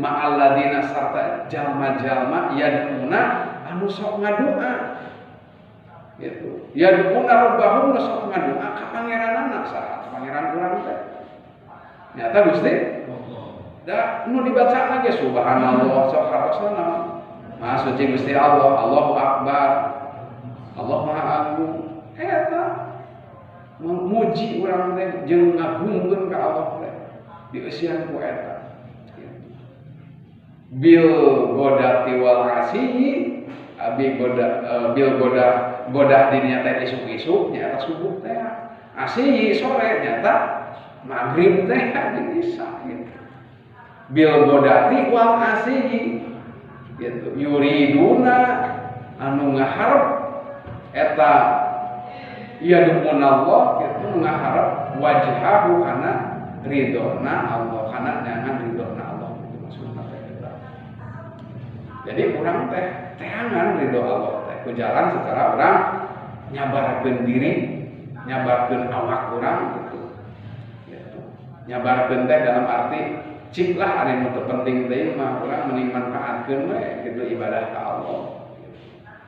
Ma'alladina sarta jalma-jalma yad'una anu sok ngadoa gitu. Yad'una rabbahum nu sok ngadoa ka pangeranana. Saha pangeran urang teh? Nyata Gusti da nu dibaca lagi subhanallah sok hartosna maha suci Gusti Allah, Allahu akbar, Allah maha agung. Eta muji urang teh jeung ngagungkeun ka Allah teh dieusian ku eta. Bil godati wal asyi abi goda bil goda godah dinya teh isuk-isuk nyaeta subuh teh, asyi sore nyaeta maghrib teh jeung isya gitu. Bil godati wal asyi gitu yuriduna anu ngaharep eta yad'unallah gitu ngaharep wajhahu kana ridona Allah, kana jangan ridona Allah gitu maksudna teh eta. Jadi urang teh teangan ridho Allah teh ku jalan secara urang nyabarkeun diri, nyabarkeun awak urang gitu. Gitu. Nyabarkeun teh dalam arti cik lah ari nu teu penting teh mah urang mending manfaatkeun we gitu ibadah ka Allah.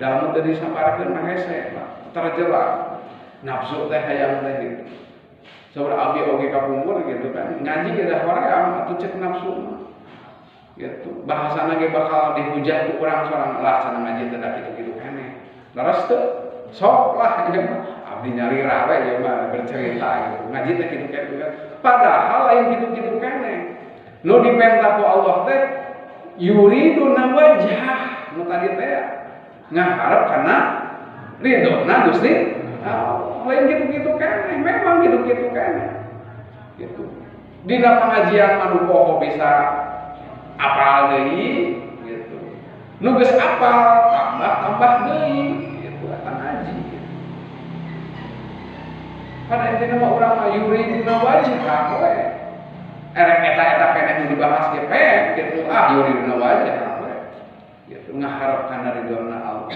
Dalam teu disabarkeun mah hese lah, terjelak nafsu teh hayang teh gitu. Saur abi oge kapungkur gitu kan, ngaji ge da hoream atuh cek nafsu mah. Gitu. Bahasana ge bakal dihujah ku urang sorang lah cenah ngaji teh da kitu-kitu keneh. Leres teu? Sok lah ieu mah. Abdi nyalira we ieu mah bercerita gitu. Ngaji teh kitu-kitu kan. Padahal lain kitu-kitu keneh. Nu dipenta ku Allah teh yuriduna wajhah nu tadi teh ngaharep kana ridhona Gusti Allah. Lain kitu-kitu keneh, memang kitu-kitu keneh. Gitu. Dina pengajian mah nu poho bisa apal deui gitu. Nu geus apal tambah-tambah deui gitu eta ngaji. Kan intina mah urang mah yuriduna wajhah we. Erek eta-eta keneh nu dibahas ge pek gitu. Ah yuriduna wajhah we. Gitu ngaharep kana ridhona Allah.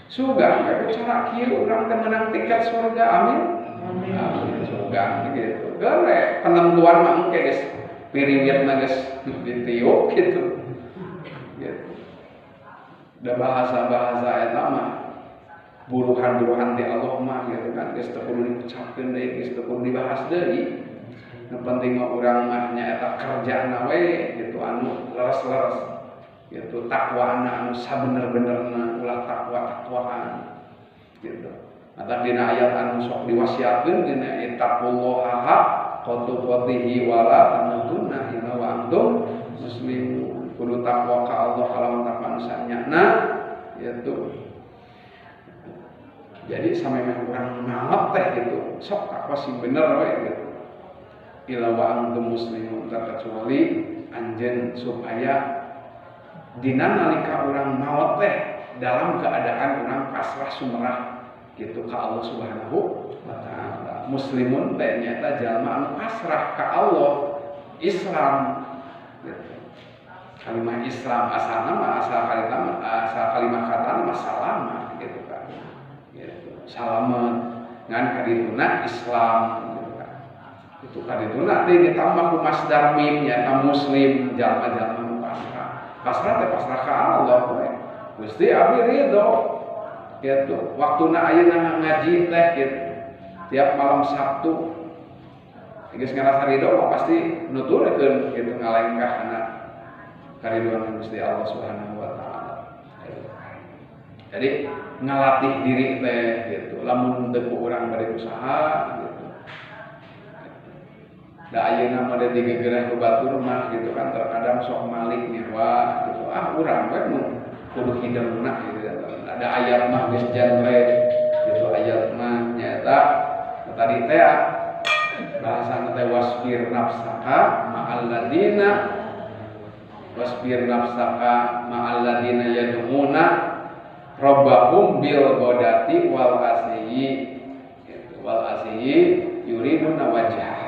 Sugan we cara kieu urang teh menang tiket surga. Amin. Amin. Amin. Sugan gitu. Geus penentuan mah engke geus piriwitna geus ditiup gitu. Gitu. Da bahasa-bahasa eta mah buruhan-buruhan ti Allah mah gitu kan geus teu kudu diucapkeun deui, geus teu kudu dibahas deui. Nu penting mah urang mah nyaeta kerjana we gitu anu leres-leres gitu, takwana anu sabener-benerna, ulah takwa-takwaan gitu. Mata dina ayat anu sok diwasiatkeun dina ittaqullaha haqqa tuqatihi wala tamutunna illa wa antum muslimun. Kudu takwa ka Allah kalawan takwa anu sanyana gitu. Jadi samemeh urang maot teh gitu, sok takwa sing bener we gitu. Illa wa antum muslimun, terkecuali anjeun supaya dina nalika urang maot teh dalam keadaan urang pasrah sumerah gitu ka Allah Subhanahu wa taala. Muslimun teh nyaeta jalma anu pasrah ka Allah, Islam gitu. Kalimah Islam asalna mah asal kalimah, asal kalimah katana mah salama gitu kan. Gitu. Salamet ngan kadituna Islam gitu kan. Itu kadituna deui ditambah ku masdar mim nyaeta muslim, jalma-jalma nu pasrah. Pasrah teh pasrah ka Allah we. Gusti abdi ridho gitu. Waktuna ayeuna ngaji teh gitu. Tiap malam Sabtu geus ngarasa ridho mah pasti nuturkeun gitu ngalengkah kana karidoan Gusti Allah Subhanahu wa taala. Gitu. Jadi ngalatih diri teh gitu. Lamun teu ku urang bade usaha gitu. Da ayeuna mah digegereh ku batur mah gitu kan terkadang sok malik nyewa gitu. Ah urang we nu kudu hideungna gitu. Ada ayat mah geus genre gitu, ayat mah nyaeta tadi teh bahasana teh wasbir nafsaka ma'al ladina, wasbir nafsaka ma'al ladina yad'una rabbahum bil ghadati wal asyi gitu. Wal asyi yuriduna wajhah.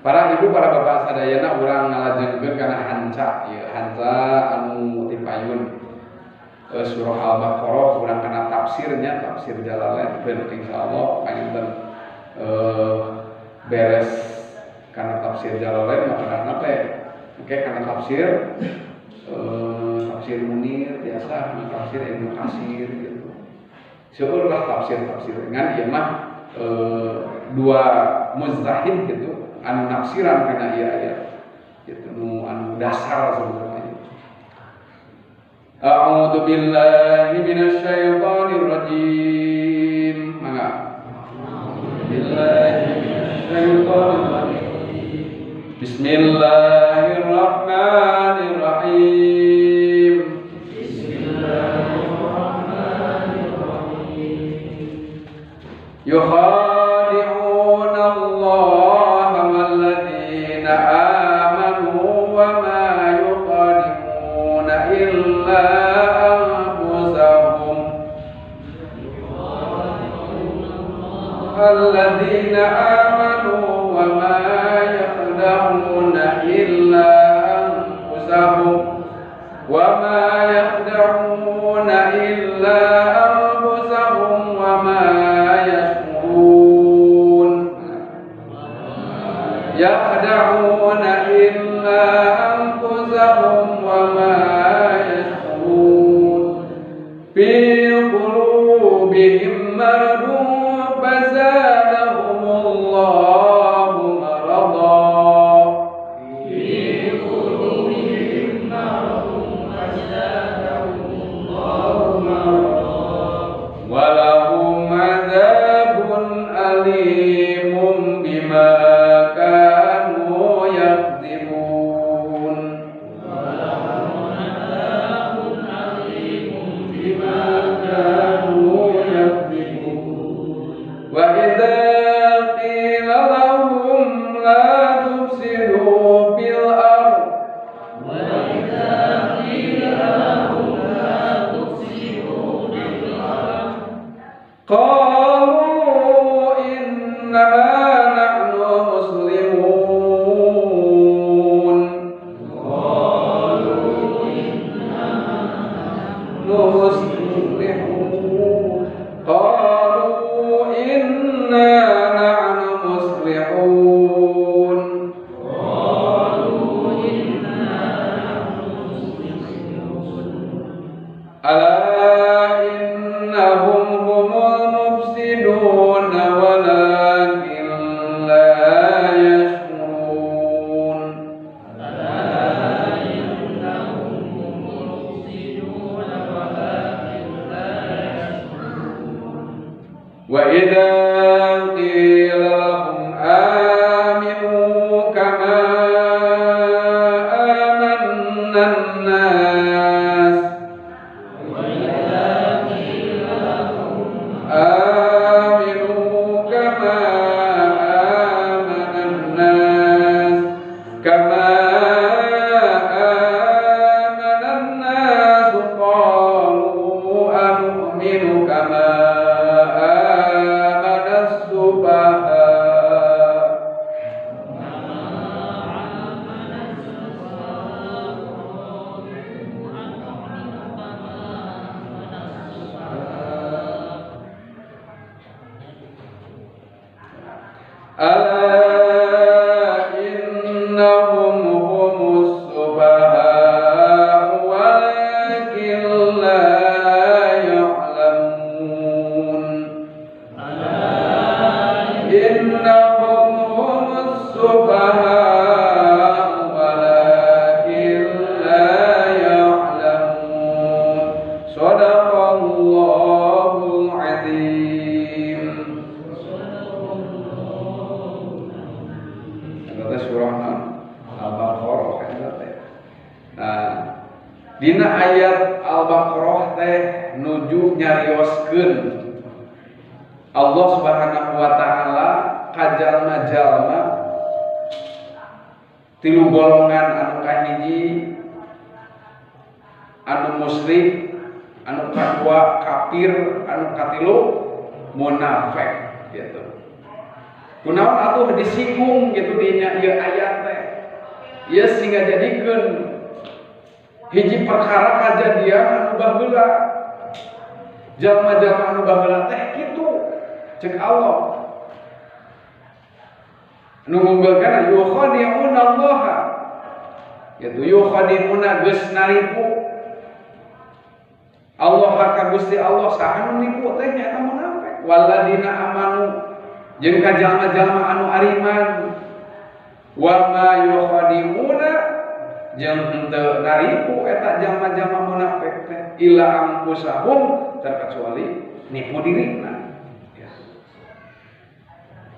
Para ibu, para bapak sadayana urang ngalajengkeun kana hanca ieu, hanca anu ti payun surah Al-Baqarah urang kana tafsirnya, tafsir Jalalain ben insyaallah panginten beres kana tafsir Jalalain maka teh Oke, karena tafsir tafsir Munir biasa, tafsir Ibnu Katsir gitu. Syukurlah tafsir-tafsir ngan ieu mah dua mujtahid gitu anu nafsiran kana ieu ayat gitu nu anu dasar sebenarnya. A'udzu billahi minasyaitonir rajim. Mangga. Billahi minasyaitonir rajim. Bismillahirrahmanirrahim. Bismillahirrahmanirrahim. Yukhadi'una Allah walladzina amanu wa ma yukhadi'una illa anfusahum. Alladzina amanu wa ma yakhda'una illa anfusahum wa ma yakhda'una illa anfusahum wa ma yash'urun. Yakhda'una illa anfusahum wa ma yash'urun. Fi qulubihim maradun fazadahumullahu marada. Fi qulubihim maradun fazadahumullahu marada. Wa lahum adzabun alimun bima kanu yakdzibun. Wa lahum adzabun alimun bima kanu yakdzibun. Wa idza qila lahum la tufsidu fil ard. Wa idza qila lahum la tufsidu fil ard. Qalu innama nahnu muslimun. Qalu innama nahnu muslihun. Qalu inna nahnu muslihun. Qalu inna nahnu muslihun. Ala innahum humul mufsidun walakin la yash'urun. Ala innahum humul mufsidun walakin la yash'urun. Wa idza qila lahum aminu kama amanna an-nas. Wa idza qila lahum aminu kama amana an-nas kama amana an-nas qalu anu'minu kama amana as-sufaha. Ala innahum humus sufaha walakin la ya'lamun. Innahum humus sufaha walakin la ya'lamun. Shadaqallahul azim. Eta surah Al-Baqarah eta teh. Nah, dina ayat Al-Baqarah teh nuju nyarioskeun Allah Subhanahu wa taala ka jalma-jalma tilu golongan anu kahiji anu musyrik, anu kadua kafir, anu katilu munafik gitu. Kunaon atuh disinggung gitu dina ieu ayat teh. Ieu sehingga jadikeun hiji perkara kajadian anu baheula. Jalma-jalma anu baheula teh kitu cek Allah. Nu ngunggulkeun yukhadi'una Allah. Gitu yukhadi'una geus naripu Allah ka Gusti Allah saha nu nipu teh nyaeta munafik. Waladina amanu jeung ka jalma-jalma anu ariman wa ma yukhadi'una jeung henteu naripu eta jalma-jalma munafik teh illa anfusahum terkecuali nipu dirina.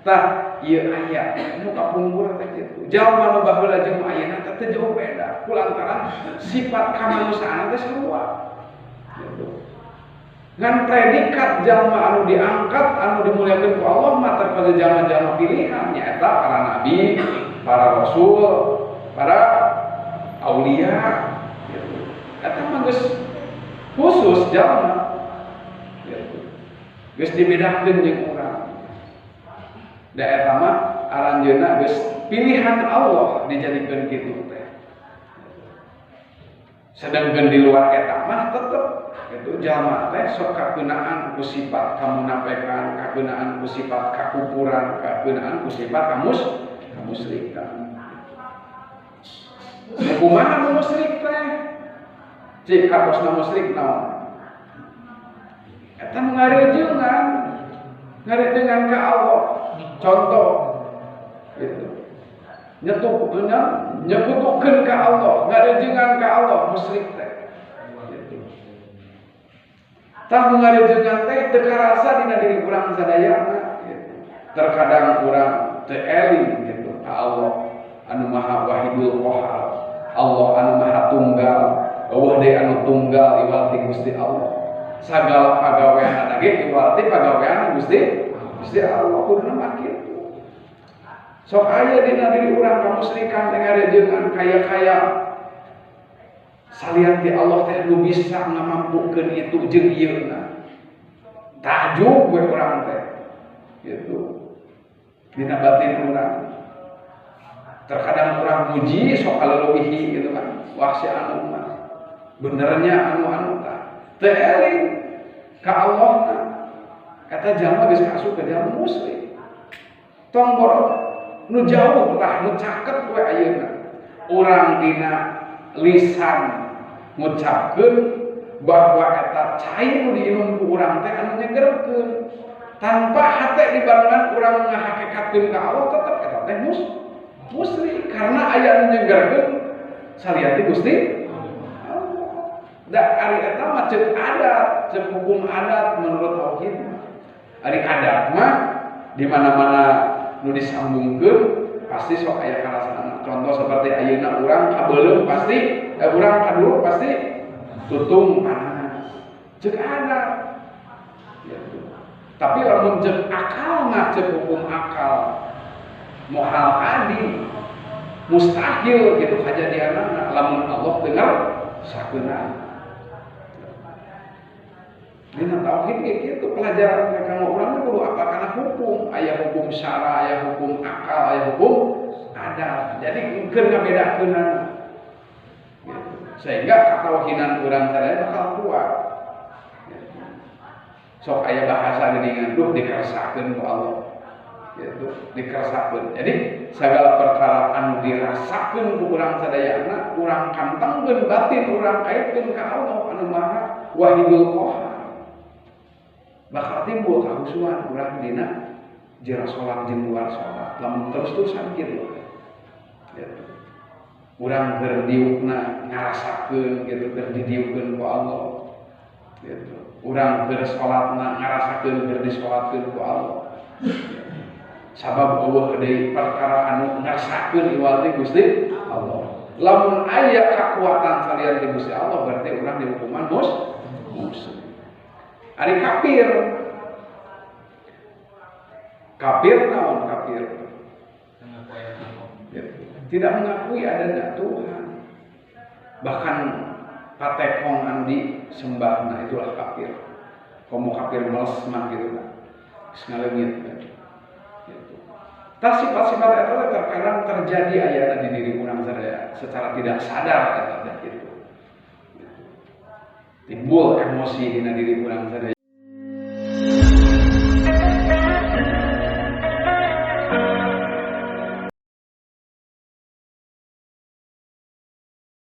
Tah ieu aya nu kapungkur teh kitu. Jalma nu baheula jeung ayeuna teh teu jauh beda kulantaran sifat kamanusiaan teh sarua. Gitu. Ngan predikat jalma anu diangkat anu dimuliakeun ku Allah mah terpada jalma-jalma pilihan nyaeta para nabi, para rasul, para aulia gitu. Eta mah geus khusus jalma gitu. Geus dibedakeun jeung urang. Da eta mah aranjeunna geus pilihan Allah dijadikeun kitu teh. Sedangkan di luar eta mah tetep itu jalma teh sok kakeunaan ku sifat kamunafikan, kakeunaan ku sifat kakufuran, kakeunaan ku sifat kamusrikan. Kumaha nu musyrik teh? Cik hartosna musyrik naon? Eta ngarejeungan, ngarejeungan ka Allah. Contoh gitu. Nyekutukeun ka Allah, ngarejeungan ka Allah musyrik teh. Gitu. Tah ngarejeungan teh teu karasa dina diri urang sadayana gitu. Terkadang urang teu eling gitu ka Allah anu Maha Wahidul Qahar, Allah anu Maha Tunggal, eueuh deui anu tunggal iwal ti Gusti Allah. Sagala pagaweanana ge iwal ti pagawean Gusti Gusti Allah kuduna mah kitu. Sok aya dina diri urang kamusyrikan teh ngarejeungan kaya-kaya salian ti Allah teh nu bisa ngamampukeun itu jeung ieuna. Tajug we urang teh. Gitu. Dina batin urang. Terkadang urang muji sok kaleuwihi gitu kan. Wah si anu mah benernya anu-anu tah. Teu eling ka Allah na. Eta jalma geus asup ka jalma musyrik. Tong borok nu jauh tah nu caket we ayeuna. Urang dina lisan ngucapkeun bahwa eta cai nu diinum ku urang teh anu nyegerkeun. Tanpa hate dibarengan urang ngahakekatkeun ka Allah tetep eta teh musyrik karena aya anu nyegerkeun salian ti Gusti Allah. Da ari eta mah ceuk adat, ceuk hukum adat menurut tauhid. Ari adat mah di mana-mana nu disambungkeun pasti sok aya karasana. Contoh seperti ayeuna urang kabeuleum pasti urang kadulu pasti tutung panas. Ceuk adat. Gitu. Tapi lamun ceuk akal mah ceuk hukum akal moal adi mustahil gitu kajadianna lamun Allah dengar sakeuna. Dina tauhid ge kitu pelajaran mereka mau urang teh kudu apa kana hukum, aya hukum syara, aya hukum akal, aya hukum adat. Jadi keur ngabedakeunana. Gitu. Sehingga katauhidan urang sadaya bakal kuat. Gitu. Sok aya bahasa geuningan duh dikeresakeun ku Allah. Gitu, dikeresakeun. Jadi segala perkara anu dirasakeun ku urang sadayana, urang kantengkeun batin, urang kaitkeun ka Allah anu Maha Wahidul Qahar. Bakal timbul kahusuan urang dina jero salat jeung luar salat lamun terus-terusan kitu. Gitu. Urang berdiukna ngarasakeun gitu, keur didiukkeun ku Allah. Gitu. Urang keur salatna ngarasakeun keur disalatkeun ku Allah. Sabab eueuh deui perkara anu ngarsakeun iwal ti Gusti Allah. Lamun aya kakuatan salian ti Gusti Allah berarti urang dihukuman musyrik. Ari kafir. Kafir naon kafir? Tidak mengakui adanya Tuhan. Bahkan patekong anu disembahna itulah kafir. Komo kafir males mah gitu kan. Geus ngaleungit kan. Gitu. Tah sifat-sifat eta teh terkadang terjadi ayana di diri urang sadaya secara tidak sadar eta teh gitu. Timbul emosi dina diri urang sadaya.